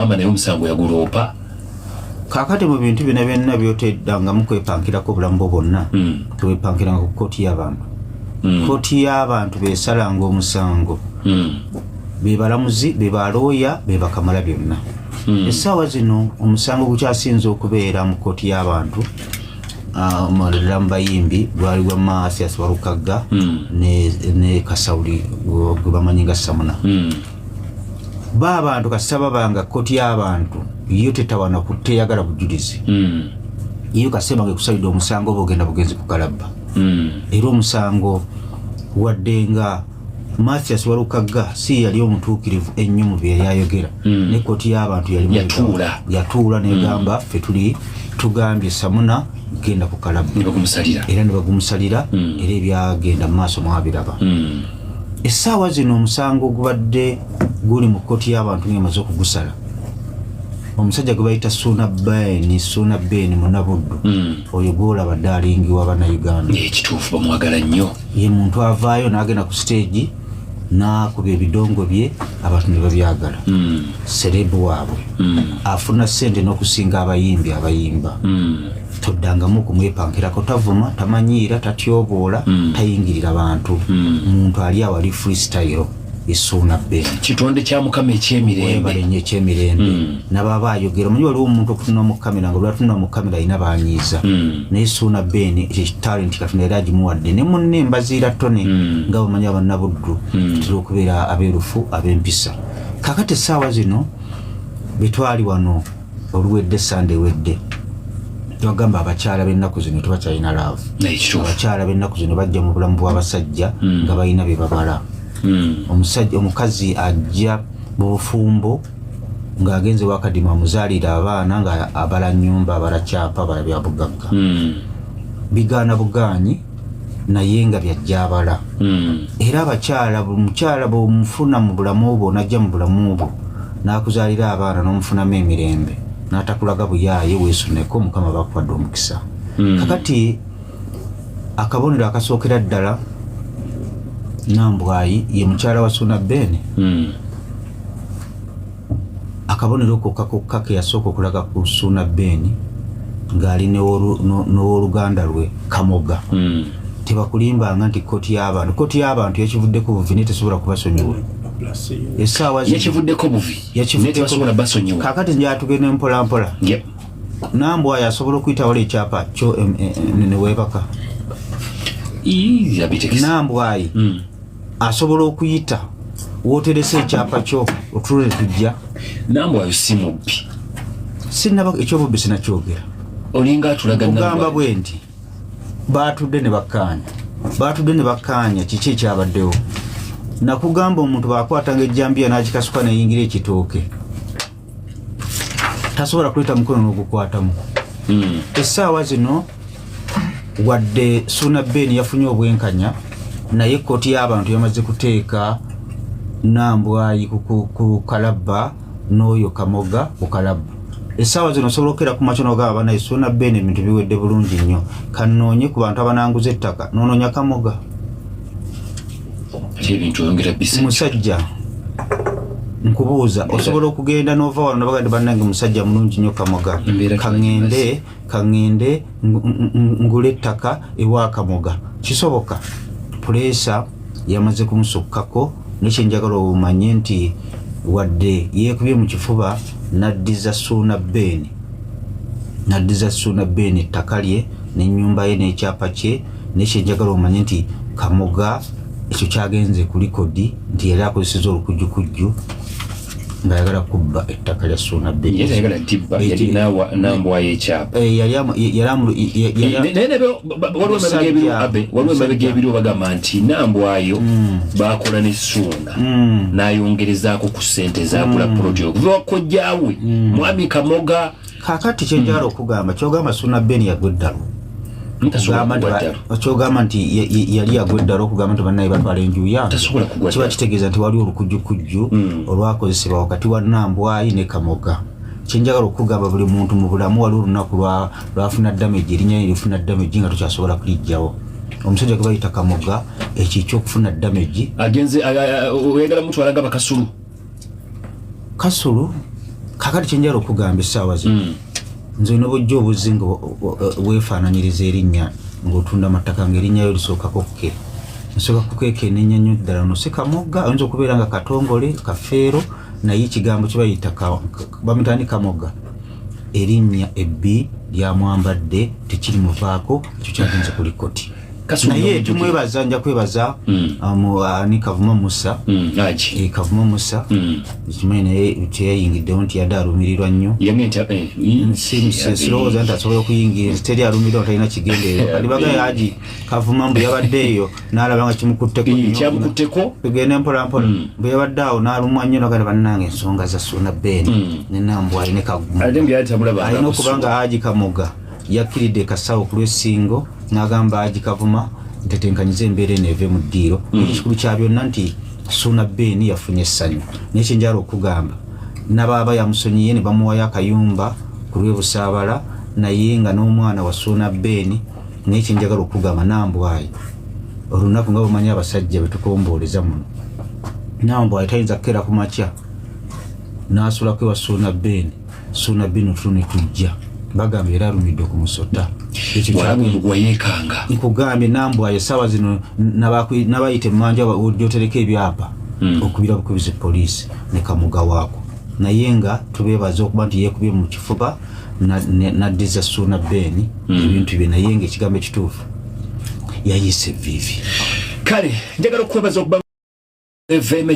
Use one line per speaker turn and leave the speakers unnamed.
Mama naye omusango yaguloopa.
Kaakati mu bintu byonna byonna byoteddangamu kwepankirako obulamu bwo bwonna, tewepankiranga ku kkooti y'abantu. Kkooti y'abantu besalanga omusango, be balamuzi, be balooya, be bakamala byonna. Essaawa zino omusango gukyasinze okubeera mu kkooti y'abantu, ddala mu bayimbi, gwali gwa Mathias Walukagga ne Kasawuli gwe bamanyi nga Samuna. Ba abantu kasita babanga kkooti y'abantu yo tetawana ku teyagala bujulizi. Iyo kasita bange kusalidde omusango, oba ogenda bugenzi ku kalabba. Era omusango, wadde nga Mathias Walukagga si yali omutuukirivu ennyo mu bye yali ayogera, ne kkooti y'abantu yali
Yatuula.
Yatuula negamba, ffe tuli tugambye Samuna genda ku kalabba.
Ne bagumusalira.
Era ne bagumusalira. Era ebyagenda mu maaso mwabiraba. Essaawa zino omusango gubadde guli mu kkooti y'abantu ng'emaze okugusala, omusajja gwe bayita Suuna Ben, Suuna Ben Munabuddu, oyo gwolaba darling wa Bannayuganda.
Ekituufu bamwagala nnyo.
Ye muntu avaayo n'agenda ku stage n'akuba ebidongo bye, abantu ne babyagala. Celeb waabwe, afuna ssente n'okusinga abayimbi abayimba. Toddangamu okumwepankirako. Tavuma, tamanyiira, tatyoboola, tayingirira bantu. Muntu ali awo ali freestyle, Esuuna Ben.
Kitonde kya Mukama ekyemirembe.
Webale nnyo, ekyemirembe. Nababa ayogera, omanyi waliwo omuntu okutunula mu kamera, nga lwatunula mu kamera alina banyiiza, naye Suuna Ben ekyo talent Katonda yali agimuwadde ne munne Embaziira Tone. Nga bamanyi Abannabuddu tutera okubeera abeerufu, ab'empisa. Kakati essaawa zino betwali wano oluwedde, Sande ewedde, twagamba abakyala b'ennaku zino tebakyalina love.
Naye kituufu.
Abakyala b'ennaku zino bajja mu bulamu bw'abasajja nga balina bye babala. Omusajja, omukazi ajja mu bufumbo ng'agenze wakadima amuzaalira abaana, nga abala nyumba, abala kyapa, abala bya bugagga. Bigaana bugaanyi, naye nga byajja abala. Era abakyala, buli mukyala bwomufuna mu bulamu bwo, najja mu bulamu bwo n'akuzaalira abaana n'omufunamu emirembe, n'atakulaga buyaaye, weesuneko, Mukama bakuwadde omukisa. Kakati akabonero akasookera ddala, Nambwayi ye mukyala wa Suna Ben. Akabonero kokka kokka ke yasooka okulaga ku Suna Ben ng'ali n'owooluganda lwe Kamoga. Tebakulimbanga nti kooti y'abantu, kooti y'abantu yakivuddeko buvi, naye tesobola kubasonyiwa essaawa zino.
Yakivuddeko buvi, naye tebasobola basonyiwa.
Kakati njatugende mpola mpola. Nambwayo asobola okuyita wala ekyapa kyo neweebaka.
Ii, yabitegese.
Nambwayi asobola okuyita woteresa ekyapa kyo, otulole tujja.
Nambwayo si mubbi.
Sinaba ekyobubbi sinakyogera.
Olinga atulaga.
Kugamba
Nambwayo.
Bwe nti batudde ne bakkaanya, batudde ne bakkaanya kiki ekyabaddewo. Nakugamba omuntu bakwatanga ejjambiya n'akikasuka neyingira ekitooke, tasobola kuleeta mukono n'ogukwatamu. Essaawa zino wadde Suuna Ben yafunye obwenkanya, naye ekkooti y'abantu yamaze kuteeka Nambwayi ku kalabba n'oyo Kamoga ku kalabba. Essaawa zino osobola okukeera ku makya nogamba, "Banaye, Suuna Ben ebintu biwedde bulungi nnyo, kanoonye ku bantu abananguza ettaka," nonoonya Kamoga.
Ate ebintu oyongera bisa.
Musajja, nkubuuza, osobola okugenda nova wano nabaga nti, "Bannange, musajja mulungi nnyo Kamoga,
Embeera
kaŋŋende ngule ettaka ewa Kamoga"? Kisoboka? Pressure yamaze kumusukkako. Nekyenjagala omanye nti wadde yeekubye mu kifuba n'addiza Suuna Ben, n'addiza Suuna Ben ettaka lye n'ennyumba ye n'ekyapa kye, nekyenjagala omanye nti Kamoga ekyo kyagenze ku record nti yali akozeseza olukujjukujju ng'ayagala kubba ettaka lya Suuna Ben.
Ye tayagala dibba, yali Nambwayo ekyapa.
Eh, yali amu- yali amu- yali-
Naye waliwo emabega ebiriwo, abe waliwo emabega ebiriwo bagamba nti Nambwayo bakola ne Suuna, n'ayongerezaako ku ssente ezagula poloti okuva wa kojjaawe mwami Kamoga.
Kakati kyenjagala okugamba, kyogamba Suuna Ben yagwa eddalu?
Tasobola
Kugamba nti
kugwa ddalo.
Kyogamba nti yali yagwa eddala okugamba nti bannaye batwala enju yange?
Tasobola kugwa
Kiba
ddala.
kitegeeza nti waliwo olukujjukujju olwakozesebwa wakati wa Nambwayi ne Kamoga. Kyenjagala okugamba, buli muntu mu bulamu waliwo olunaku lwafuna damage, erinnya lye lifuna damage nga tokyasobola kulijjawo. Omusajja gwe bayita Kamoga, ekyo ekyokufuna damage
Agenze oyagala mutwala nga bakasulu.
Kasulu. Kakati kyenjala okugamba essaawa zino, nze olina obujja obuzzi nga weefaananyiriza erinnya ng'otunda amattaka, ng'erinnya lyo lisookako ke, nsooka kukekenenya nnyo ddala. No si Kamugga, oyinza okubeera nga Katongole, Kafeero, naye ekigambo kibayita bamutani Kamoga. Erinnya ebbi lyamwambadde tekiri muvaako, ekyo kyagenze kuli koti.
Kasumba
Naye
omujjukira.
tumwebaza, nja kwebaza ani, Kavuma Musa.
Aji.
Kavuma Musa, kimanyi naye teyayingiddewo nti yadde alumirirwa nnyo.
Yamye nti
Sirowooza nti asobola okuyingira, teri alumirirwa talina kigendererwa. Kati bagaye Haji Kavuma mbu yabadde eyo n'alaba nga kimukutteko nnyo.
Kyamukutteko.
Tugende mpola mpola. Bwe yabadde awo n'alumwa nnyo, nagala bannange ensonga za Suuna Ben ne Nambwayo ne Kaguma.
Ate mbu yali tamulaba.
Alina okuba nga Haji Kamoga yakkiridde kasawo ku lw'essingo n'agamba Haji Kavuma ntetenkanyize embeera eno eve mu ddiiro. Ekikulu kya byonna nti Suuna Ben yafunye essanyu, naye kyenjala okugamba nabaaba yamusonyiye ne bamuwayo akayumba ku lw'ebusaabala, naye nga n'omwana wa Suuna Ben. Naye kyenjagala okugamba, Nambwayo olunaku nga bumanyi abasajja betukombooleza muno, Nambwayo tayinza kukeera ku makya n'asulako ewa Suuna Ben, Suuna Ben otulo ne tujja bagamba era alumidde ku musota. Ekyo
Walaba omugwa yeekanga.
Nkugambye, Nambwayo essaawa zino nabayita emmanju gyotereka ebyapa okubira bukubizi poliisi ne Kamuga waako, naye nga tubeebaza okuba nti yeekubye mu kifuba naddiza Suuna Ben ebintu bye, naye nga ekigambo ekituufu yayiise eviivi.
Kale njagala okwebaza okuba FM.